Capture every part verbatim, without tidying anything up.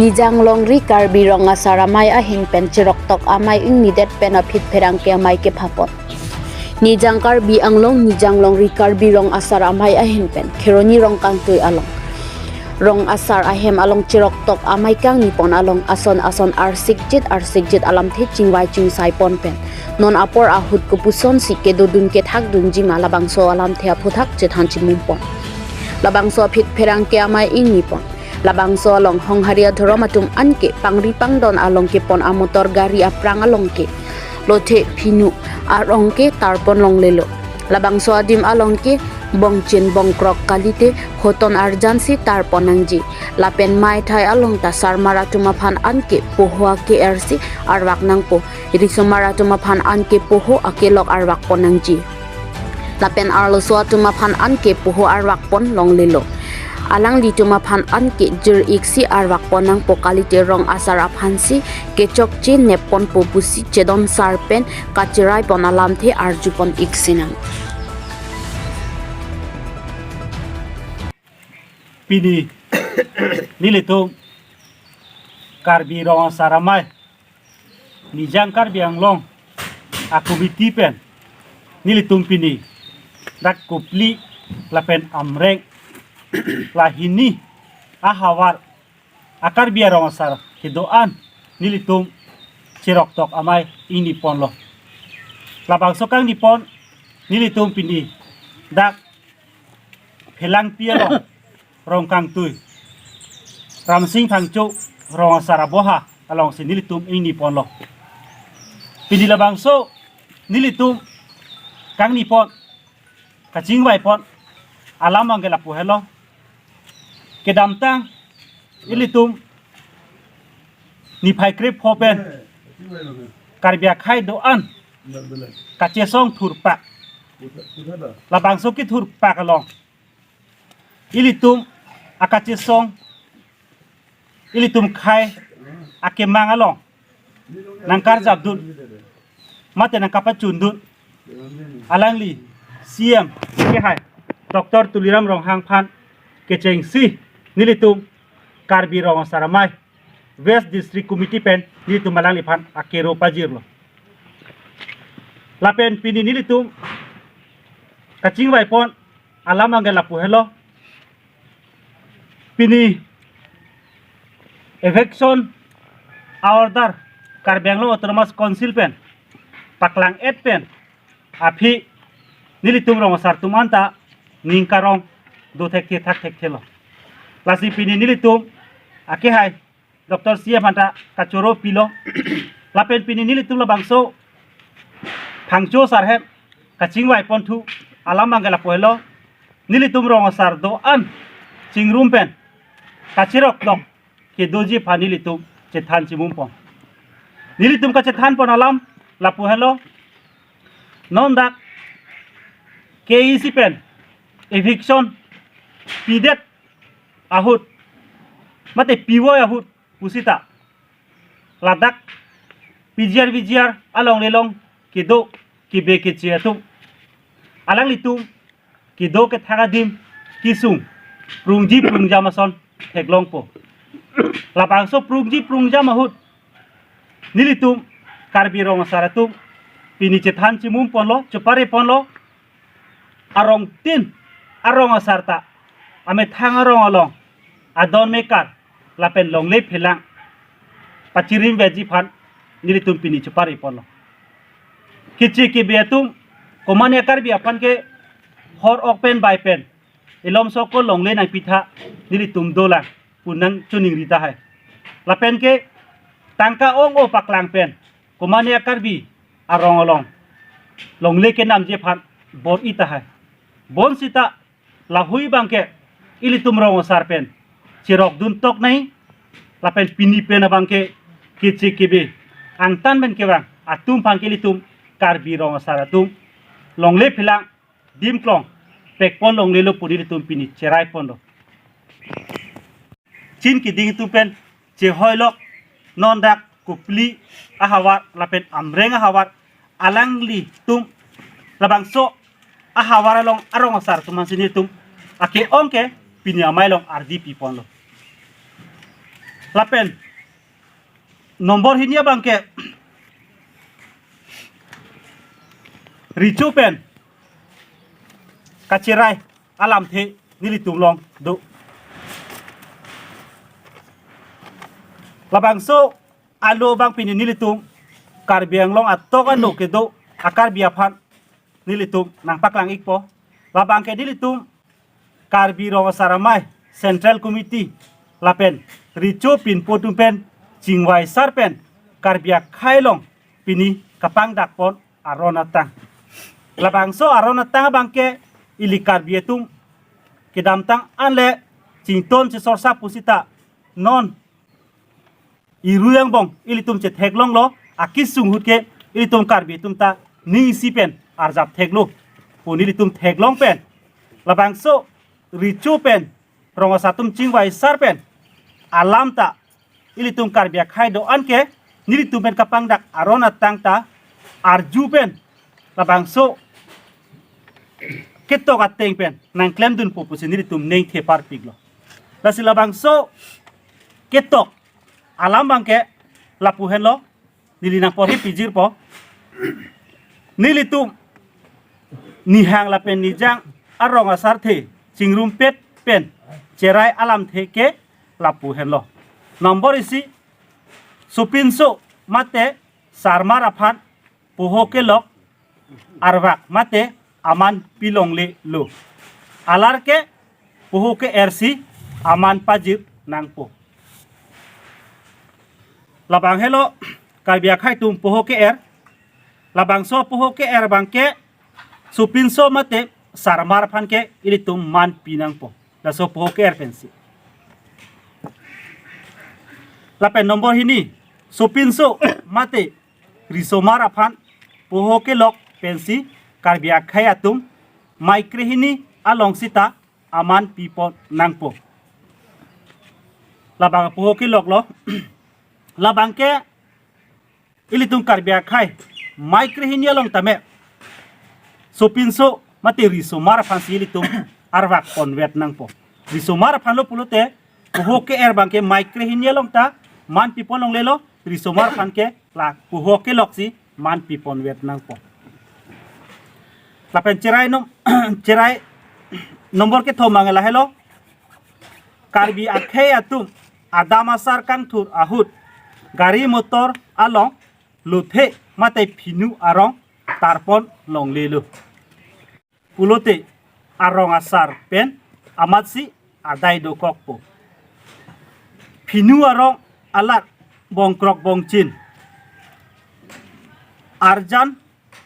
Nijang Longri Karbi Rong Asar Amei ahin pen cheroktok amei ingnidet pen aphi pherangke amei kephapon. Nijang Karbi Anglong, Nijang Longri Karbi Rong Asar Amei ahin pen Kheroni Rongkangtui along Rong Asar ahem along cheroktok amei kangnipon along ason ason arsikjit arsikjit alamthe chingvai chingsai pon pen non apor ahut kopusonsi kedodun kethakdunji ma labangso alamthe aphuthak chethan chimum pon. Labangso aphi pherangke amei ingnipon. Labangso along Honghari adhorom atum anke pangri pangdon along kepon amotor gari aphrang along ke lothe phinu arong ke tarpon longlelo. Labangso adim along ke bongchin bongkrok kalite hoton arjansi tarpon nangji. Lapen maithai along ta sarmar atum aphan anke poho ake-ersi arvak nangpo. Risomar atum aphan anke poho akelok arvak pon nangji. Lapen arloso atum aphan anke poho arvak pon longlelo. Alanglitum aphan anke jir-iksi arvak pon nangpo, kalite Rong Asar aphansi kechokche nep ponpo pusi chedon sar pen kacherai pon alamthe arju pon iksinang. Pini nelitum Karbi Rong Asar Amei, Nijang Karbi Anglong a-committee pen nelitum pini dak Kopili lapen Amreng la hini ahavar a-Karbi arong asar kedo-an nelitum cheroktok amei ingniponlo. Labangso kangnipon nelitum pini dak Phelangpi along Rongkangtui Ramsing Phangcho Rong Asar aboha alongsi nelitum ingniponlo. Pini labangso nelitum kangnipon kachingvaipon alam abangke lapu helo. Kedamtang ilitum niphai krepho pen Karbi akhei do-an kachesong thurpak. Labangso kethurpak along ilitum akachesong, ilitum khei akemang along nangkarjapdun mate nangkapachundun alangli C M kehai Doctor Tuliram Ronghang aphan kechengsi nelitum Karbi Rong Asar Amei West District Committee pen nelitum alangliphan akero pajirlo. Lapen pini nelitum kachingvaipon alam abangke lapu helo. Pini eviction order Karbi Anglong Autonomous Council pen paklang-et pen aphi nelitum rong asar atum anta ning karong do thekthe thak thekthelo. Lasi pini nelitum akehai Doctor C M aphanta kachoro pilo. Lapen pini nelitum labangso Phangcho sar hem kachingvaiponthu alam abangke lapu helo. Nelitum rong asar do-an chingrum pen kachiroktok kedoji aphan nelitum chethan chimumpon. Nelitum kachethanpon alam lapu helo. Non dak K E C pen eviction pidet ahut mate pivoi ahut pusita ladak P G R V G R along lelong kedo kebe keche atum alanglitum kedo kethak adim kesung prungji prungjam ason theklongpo. Labangso prungji prungjam ahut nelitum Karbi rong asar atum pini chethan chimumponlo, chepareponlo. Arongtin arong asar ta amethang arong along adon mekar lapen longle phelang pachirim veji aphan nelitum pini chepareponlo. Keche kebe atum komane Karbi aphan ke hor ok pen bai pen elom soko longle nangpitha nelitum dolang pu nangchiningri tahai. Lapen ke tangka ong-o paklang pen komane Karbi arong along longle kenamji aphan bor-i tahai. Bonsita lahui abangke ilitum rong asar pen cherokdun tok nai. Lapen pini pen abangke keche kebe angtan pen kevang atum abangke ilitum Karbi rong asar atum longle phelang dimklong pekpon longlelo pu nelitum pini cheraiponlo. Chin keding atum pen chehoilok non dak Kopili ahavar lapen Amreng ahavar alanglitum labangso ahavar along arong asar atum ansi nelitum ake-ong ke pini amei along ardi piponlo. Lapen number hini abangke Recho pen kacherai alamthe nelitum along do. Labangso alo abang pini nelitum Karbi Anglong atok ano kedo a-Karbi aphan nelitum nangpaklang-ikpo. Labangke nelitum Karbi Rong Asar Amei Central Committee lapen Recho pinpo atum pen chingvaisar pen Karbi akhei along pini kapangdakpon aron atang. Labangso aron atang abangke ili Karbi atum kedamtang anle chington chesorsa pusita non irui angbong ilitum chetheklonglo, akesung ahut ke ilitum Karbi atum ta ning isi pen arjap theklo pu nelitum theklong pen, labangso Recho pen Rong Asar atum chingvaisar pen alam ta ilitum Karbi akhei do-an ke nelitum pen kapangdak aron atang ta arju pen labangso ketok ateng pen nangklemdunpo pusi nelitum ning theparpiklo. Lasi labangso ketok alam abangke lapu henlo, neli nangporhi pijirpo. Nelitum nihang lapen nijang arong asarthe chingrumpet pen cherai alamthe ke lapu henlo. Number isi, sopinso mate sarmar aphan poho kelok arvak mate aman pilonglelo. Alar ke poho ke-ersi aman pajir nangpo. Labang helo Karbi akhei atum poho ke-er. Labangso poho ke-er abangke sopinso mate sarmar aphan ke ilitum man pi nangpo. Laso poho ke-er pensi. Lapen number hini, sopinso mate risomar aphan poho kelok pensi Karbi akhei atum mei krehini along sita aman pipon nangpo. Labang poho keloklo. Labangke ilitum Karbi akhei mei krehini along tame sopinso mate risomar aphansi ilitum arvak ponvet nangpo. Risomar aphanlo pulote poho ke-er abangke mei krehini along ta man pipon longlelo, risomar aphan ke la poho keloksi man piponvet nangpo. Lapen cherai nom cherai number kethom abang lahelo. Karbi akhei atum adam asar kangthur ahut gari motor along lothe mate phinu arong tarpon longlelo. Pulote arong asar pen amatsi adai dokokpo. Phinu arong alat bongkrok bongchin arjan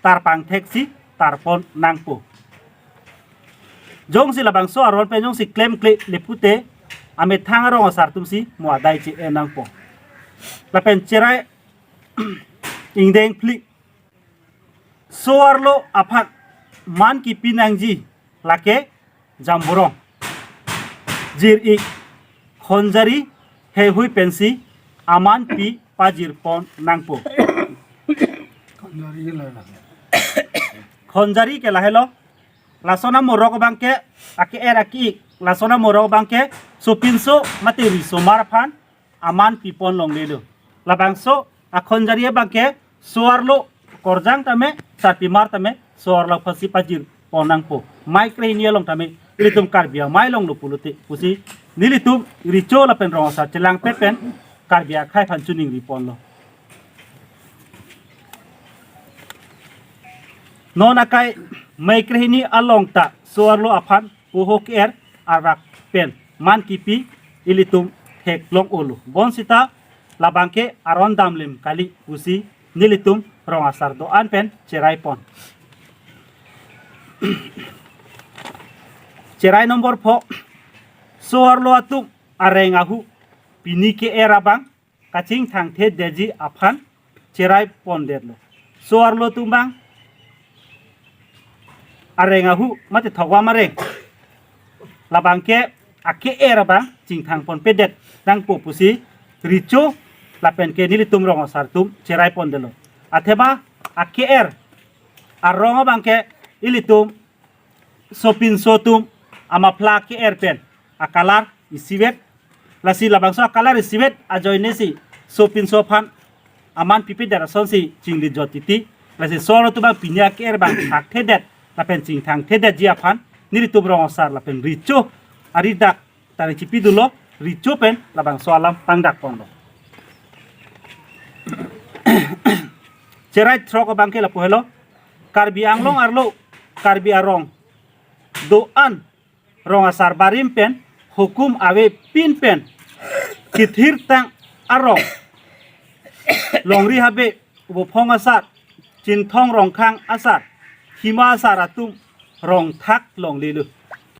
tarpang theksi tarpon nangpo. Jongsi labangso aron pen jongsi klemkle le pute amethang arong asar atumsi mo adai che-en nangpo. Lapen cherai ingdeng phli, so-arlo aphan man kipi nangji lake jamborong, jir-ik, khonjari, heihui pensi aman pi pajirpon nangpo. Khonjari ke lahelo. Lason amorok abangke ake-er ake-ik, lason amorok abangke sopinso mate risomar aphan aman pipon longlelo. Labangso akhonjari abangke so-arlo korjang tame, sarpimar tame so-arlo aphansi pajirpon nangpo. Mei krehini along tame ilitum Karbi amei longlo pulote pusi nelitum Recho lapen rong asar chelangpet pen Karbi akhei aphan choningriponlo. Non akai mei krehini along ta so-arlo aphan poho ke-er arvak pen man kipi ilitum theklong-olo. Bonsita labangke aron damlim kali pusi nelitum rong asar do-an pen cheraipon. Cherai number pho, so-arlo atum areng ahu pini ke-er abang kachingthangthedetji aphan cheraipondetlo. So-arlo atum abang areng ahu mate thokvam areng, labangke ake-er abang chingthangponpedet nangpo pusi Recho lapenke nelitum rong asar atum cheraipondetlo. Athema ake-er arong abangke ilitum sopinso atum amaphla ke-er pen a-colour isivet, Lasi labangso a-colour isivet ajoine si sopinso aphan aman pipedet asonsi chingli jot titi. Lasi solo tu bang pini ake-er bang thakthedet lapen chingthangthedetji aphan nelitum rong asar lapen recho aridak tari chipi dolo, recho pen labangso alam tangdak ponlo. Cherai throk abangke lapu helo, Karbi Anglong arlo Karbi arong do-an rong asar barim pen hukum ave pin pen kethirtang arong Longri Habe, Bophong asar, Chinthong Rongkhang asar, Hima asar atum rong thak longlelo.